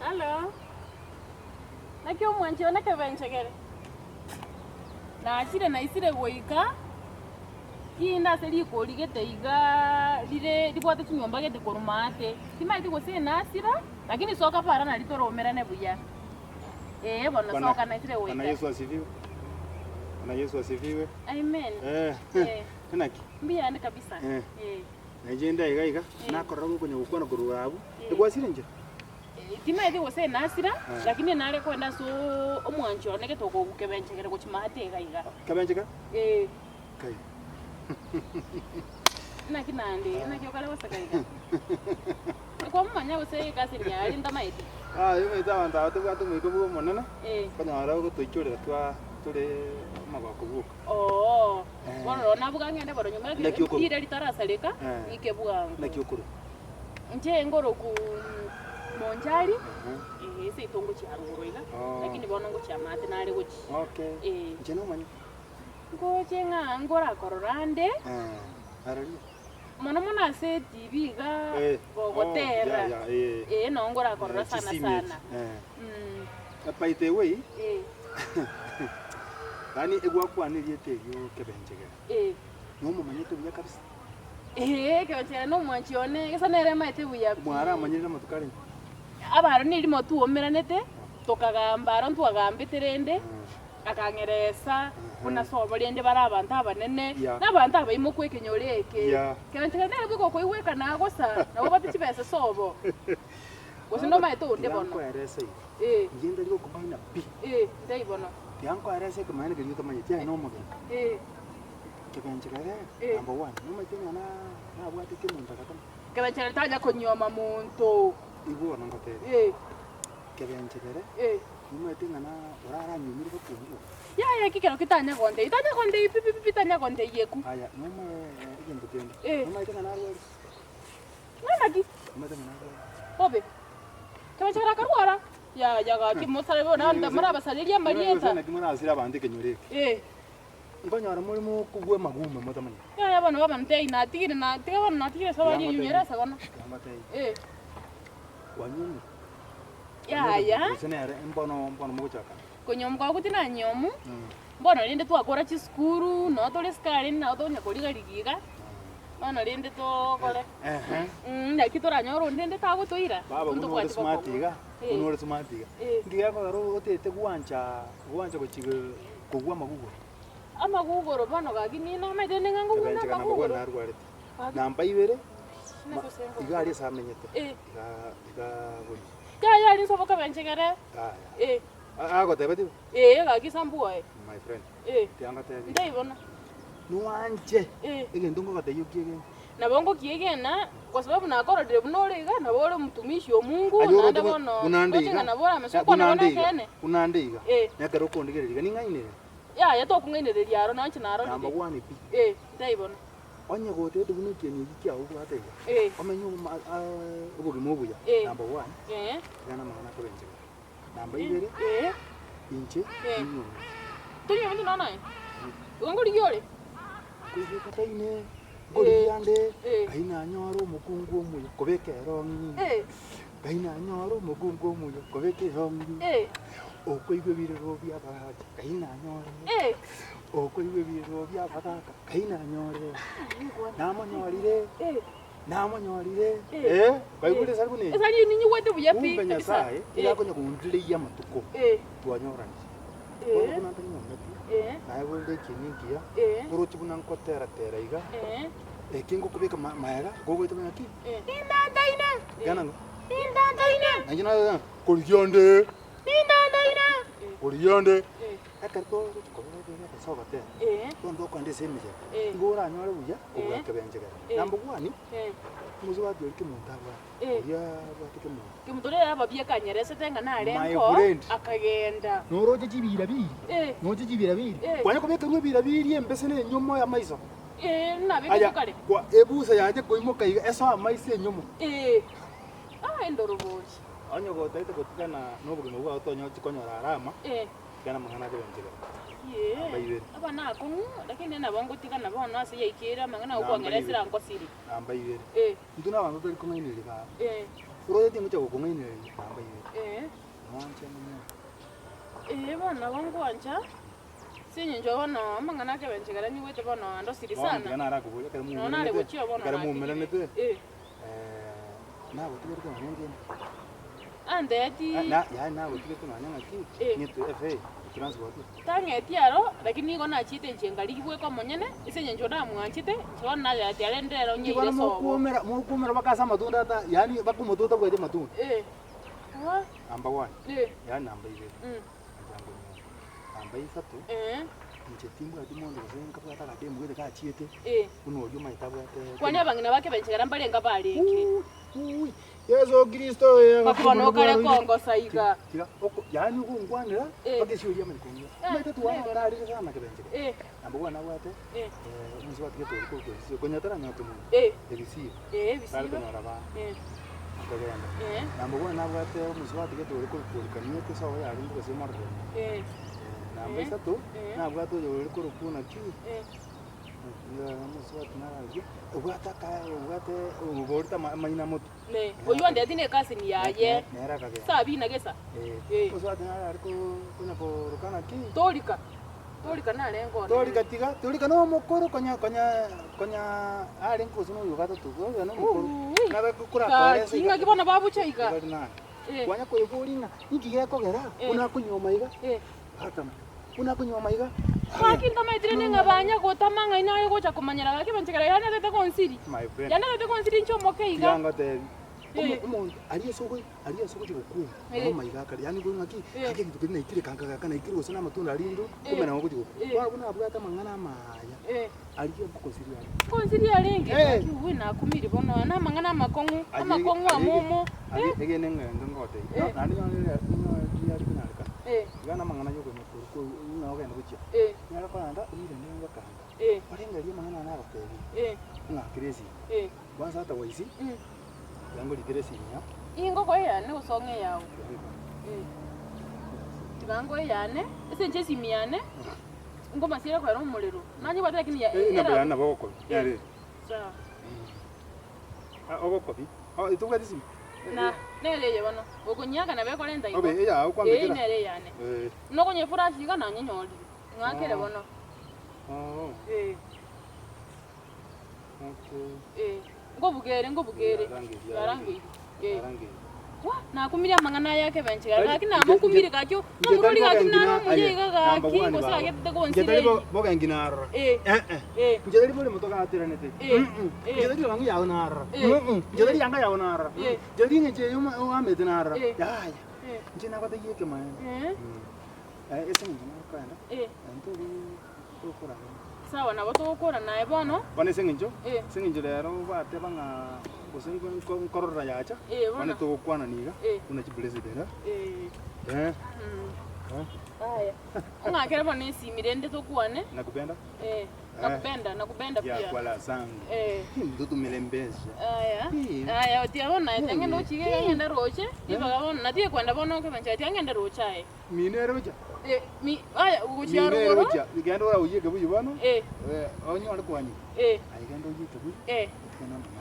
Hallo, naki omwanchi one kebenchegere? Nachire naisire goika, kinde ase rikori gete igaa rire ribwate chinyomba gete korwa maate, timanyeti gose nasira, lakini soka para nari toromerane buya. Ee bono Bwana- soka naisire Bwana goika. Yesu asifiwe. Bwana Yesu asifiwe. Amen. Eh, Eh. naki? Mbuya ande kabisa. Eh. Eh. Na inche inde iga iga, Eh. nakorora gokonya gokwana korwa abwo, Eh. ekwasire inchera? Timaeti gose nasira, Eh. lakini nare kogenda ase omwanchi one gete okokebenchegera gochia maate iga iga. Kebenchegera? Eh. Kai. Naki naende, naki okare goseka iga? Ekwamomanya gose egasi yaye ntamaeti? Ah, omanyete abanto aba tobwate omoika bwa omonene, Eh. okonyora ogotoichorera twa tore omogoko bwoka. Oo, Eh. bono roro nabuga ng'ende bono nyuma Naki okorwa? rire ritarasareka, Eh. ng'ike bwango. Naki okorwa? Inche ngoroku Monchari, Ehe. eh, ase ito ngochia aroro iga, Oh. lakini bono ngochia amaate nare gochia. Okay. Eh. Inche nomanye. Ngoche ng'a ngorakorora ande, Eh, araria. mono mono ase etibi iga Eh. gogotera, Oh, ya, ya, eh. eh, noo ngorakorora Eh, sana chisimi echi. sana. Eh. Mm, By the way, eh, yaani egwakwana erieta erio kebenchegere. eh. Nomomanyete buya kabisa. Ee, ekegochera nomwanchi one, gesa nere emaete buya pi. Mwaramanyerire amatuko arenge? Abaro nerimo twaumeranete, tokagamba aro ntwagambete rende, akang'eresa buna sobo rende bare abanto abanene, Yeah. na abanto abaimoku ekenyoro eke. Yeah. Kegochera nere bweka okoigwekana agosa, nabo bate chibesa sobo. Gose nomaete onde Tiga bono. nkoerese iga. Eh, Inche ntari gokomaina pi. eh, ntaibi bono. Tiga nkoerese ekemanyererio keria otamanyeti aye nomogeni. Eh. Kebenchegere, Eh. number one, nomanyete ng'a na- nabwate kemonto agatoma. Kebenchegere tanya konyioma monto. Igwa bono ngotebie. Eh. Kebenchegere, Eh. nomanyete ng'a na oraranyuomire bakungu. Yaya eki kero kitanya gontebia, tanya gontebia pi pi pi tanya gontebia eku. Aya, nomoe egento kende. Eh. Nomanyete ng'a narware. Ng'a naki? Nomanyete ng'a narware. Bobe. Kebenchegere akarwara? Yaya gaki mosare bono ande morabasarerie amarieta. Naki morasire abanto ekenyoro eke. Eh. Nkonyora more mokogwa amagume motamanyeti. Yaya bono baba ntei natigire na tiga bono natigire esabari eyio nyere ase bono. Tiga ngotebie. Eh. Kwanyuomire? Yaya. Gose nere mbono mbono mogochakana? Konyuomwa kwabo tinanyuomu, mbono rende twakora chisukuru, noo tore isiko aria nabo tokonya koriga-rigia iga, bono rende tokore Ehe. naki toranyore onde rende tagotoira, Baba buna ore ntobwati smart bokong'u. iga, Eh. buna ore smart iga. Eh. Nki gekogera otete gwancha gwancha gochi kogwa amagugoro. Amagugoro bono gaki nina omanyete rende ng'a ngogwa Kebenchegere namba one namagugoro. narwarete. Gaki. Namba ibere, Naki ma- gose ngokora. iga aria ase amenyete, Eh. iga iga boria. Yaya aria nsobo kebenchegere. Yaya. Eh. A- agotebeti bo? Eh gaki sambuaye. My friend, Eh. tiga ngotebie. Ntaibo bono. Noanche, Eh. egento ngogotebia okiegene. Nabo ngokiegena, kwa sababu nakororire buna ore iga, nabo ore omotumishi o Mungu, Aye oroche naende bu- bono buna nde roche iga, ng'a nabo ore ameswa na- okwana buna bono nde iga, ekeene. buna nde iga, Eh. na ekero okondigereria iga ning'ainereria. Yaya tokong'ainereria aro, nonye inche narorire. Number one pi. Eh, ntaibi bono. Onye gotebete buna ekieni eki kiago obwate iga, Eh. omenye oboma aa obogima obuya, Eh. number one, Eh. tiga namang'ana akobenchera. Namba ibere, Eh. inche Eh. tinyometi. Tonyometi nonya naye? Igo nkorigia ore? Nkoigwete taine, nkorigia ande, Eh. ngai nanyore omokungu omuya, kobeka erong'i. Eh. Ngai nanyore omokungu omuya, kobeka erong'i. Eh. Okoigwa ebirero bia abagaaka, ngai nanyore. Eh. Okoigwa ebirero bia abagaaka, ngai nanyore. Namonyorire. Eh. Namonyorire. Eh. Eh, kwaigure esari buna eye? Esari eye ninyigwete buya pi Kumbe kabisa. Nyasaye Eh. iga akonya kondireia amatuko Eh. twanyoranire. Eh. Bono buna ntari nyometi, Eh. naye borende ekieni engiya, Eh. oroche buna nkotera-tera iga, Eh. eki ngokobeka ma- maega, gogoeta buna ki? Eh. Nindantaine! Genda ng'o? Nindantaine! Nainche naye korigia onde! Nindantaine! Korigia onde! Eh. Ekero togochia kobera ase ogotera, Eh. bono tokoenda ase emeyega, Eh. nigo oranyore buya kobua Eh. kebenchegere. Eh. Number one, Eh. omosubati oria kemonto abwate, Eh. oria abwate kemonto. Kemonto oria yababia akanyeresete ng'a My narengo, friend. akagenda. Noroche chibira biri, Eh. noche chibira biri, Eh. kwanya kobekerwa ebira biri embese na enyomo y'amaiso. Eh, nabekete Aya, kare. kwa ebusa yanje koimoka iga esoe amaiso enyomo. Eh. Ah, endorobori. Onye gotagete gotigana na obogima bwao tonyochi konyora alama, Eh. tigana amang'ana akebenchegere. Yee, Namba ibere. aba nakong'u, lakini nabo ngotigana bono ase yaikeire amang'ana Namba okwang'era ibere. esira nkosiri. Namba ibere. Eh. Intwe na abanto tari kong'ainereria baba. Eh. Oroche tingocha gokong'ainereria namba ibere. Eh. Mwanche monyene. Ee bono nabo ngwancha, ase eng'encho bono amang'ana akebencha ekero nyigwete bono ando siri Bono sana. tiga narakoborie ekero Nonya nare moumeranete, gochia bono ekero natigire. moumeranete, Eh. nagotigerete nonya nkende. Anteti. Na yaani nagotigerete nonya ng'aki, Eh. ng'ete efe, etransport. Tang'eti aro, lakini nigo nachiete inche nkarigigwa bweka omonyene, ase eng'encho namwanchete, inche bono nayati are ndero Inki nyeire bono sobo. mokoumera mokoumera mpaka ase amatunda ata yaani mpaka omote otabwati amatunda. Eh. Wa. Number one, Eh. yaani namba ibere, Mm. inche nkonyora. Namba isato, Eh. inche timbwati monto gose nkabwate akademu gete gachiete, Eh. buna oria omanyete abwate Kwani abang'ina bake benchegera mbarenge barenge. Ui, Yeso Kristo oye Mpaka bono okare kongosa iga. Tiga, oko, yaani ogonkwanera, Eh. mpaka esiori yamanya kong'ira. Eh, Omanyete twararire sana kebenchegera. Eh. Namba one abwate, Eh. omonsi gwatigete oria korwa ebisio, konya taranyora kemonto, Eh. ebisio, Eh, ebisio. tari konyora abana. Eh. Akagenda. Eh. Namba one nabwate omonsi gwatigete oria korwa kaniete sobo yarenge gose morero. Eh. Namba Eh. isato, Eh. nabwate oyo ore korokwa naki, Eh. omosubati nararia, obwate aka obwate oborete amaina motwe. Ne, oyio andeti ne cousin yaye. Nere akagenda. Sabina gesa. Eh, Eh. omosubati naro are konya koroka naki. Torika. Torika narenge ororo. Torika tiga, torika na omokoro konya konya konya arenge gose na oyo gatato, oyo na omokoro. Uuwi. Nabe korakore Gaki ng'aki bono babucha iga. Bari nane. Eh. Kwanya koeboria ng'a inki gekogera Eh. buna akonyuoma iga, Eh. atama, buna akonyuoma iga. Gaki ntamaetire ning'a banya gotama ng'a inare gocha komanyera gaki banchekera yanetete gonsiri. My friend. Yanetete gonsiri inche omoke iga. Tiga ngotebi. Eh. Omonto aria ase ogo aria ase ogochia gokuma, Eh. nabo amaiga akare, yaani korwa ng'aki, Eh. gaki egento keria naikire kanka gaka naikire gose na amatunda aria inde, Eh. kumbe nabo ogochia gokwa. Eh. Bono buna abwate amang'ana amaya, Eh. aria nkogosiria are. Konsiri arenge, Eh. gaki uwe nakumire bono aya namang'ana amakong'u, Aye, amakong'u aye, amomo. aye, egene ng'ende ngotebie. Eh. Naende nonye nonye riari konyarekana. Eh. Iga namang'ana yokonya korwa korwa ng'a ogende gochia. Eh. Nyare koranda, oirane ngokanga. Eh. Orengereria amang'ana aya nagotebirie. Eh. Ng'akere esimi. Eh. Kwanza hata waisi, Mm. tiga ngorikere esimi ya. Ingoko eyane gose ong'e eyao? Eh. Tiga ngoe eyane, ase inche esimi yane, ngomasiere koera omorero. Nanyebwate lakini ya- Eh, enamba era- yane nabo ogokobi. Eh. Yare. Sawa. Ah, ogokobi. Oh, tobwati esimi? Na, nere eye bono. Okonyiaka nabo ekorenta igo. Obe, eyao Eh, kwambekera? nere eyane. Eh. Nokonyefurashi iga nanyenyorire. Ng'akere Ah. bono. Oh. Eh. Okay. Eh, nkobugere nkobugere. Yarangeiri, Yarangeiri. Eh. Yarangeiri. Wa, nakumire amang'ana aya ekebenchera. Tari- Gaki namokumire nje- gaki. nje Nomorori tari gaki bogengi naro na- omuya aye, iga number gaki one gose baba. agetete Nje gonsira tari eri. bogengi narora. Eh. Eh, eh. Eh. Nje tari bore motoka ateranete. Eh. Mm-mm. Eh. Nje tari rang'u yao narora. Eh. Mm-mm. Nje tari yanga yao narora. Eh. Nje tari ng'encho eye oamete narora. Eh. Yaya. Eh. Nche nagotegia ekemaene. Eh. Eh, ase eng'encho nagokoenda. Eh. Ento okorara. Sawa nabo togokora naye bono. Bono ase eng'encho, Eh. ase eng'encho rero bateba ng'a gose nko- nkorora yacha, Eh, bono. bono togokwanani iga, Eh. buna chipresident eh. Eh. Eh. Mm. Eh. Aya. Ong'akere bono esimi rende tokwane. Nakupenda? Eh. Nakupenda, nakupenda Ya pia. kwala zangu. Eh. Hii mtoto melembesha. Aya. Eh. Aya, otiga bono naye tiga ng'ende Eh. gochiga iga ng'ende roche, ribaga bono natiga kwenda bono okebencha tiga ng'ende roche aye. Mino ere gochia? Eh, mi, aya, gochia Mino ere rogoro. gochia, genda ora oyie ekebuyu bono, Eh. onyore koanyigwa. Eh. Aye genda oyie ekebuyu, Eh. otigane amang'ana.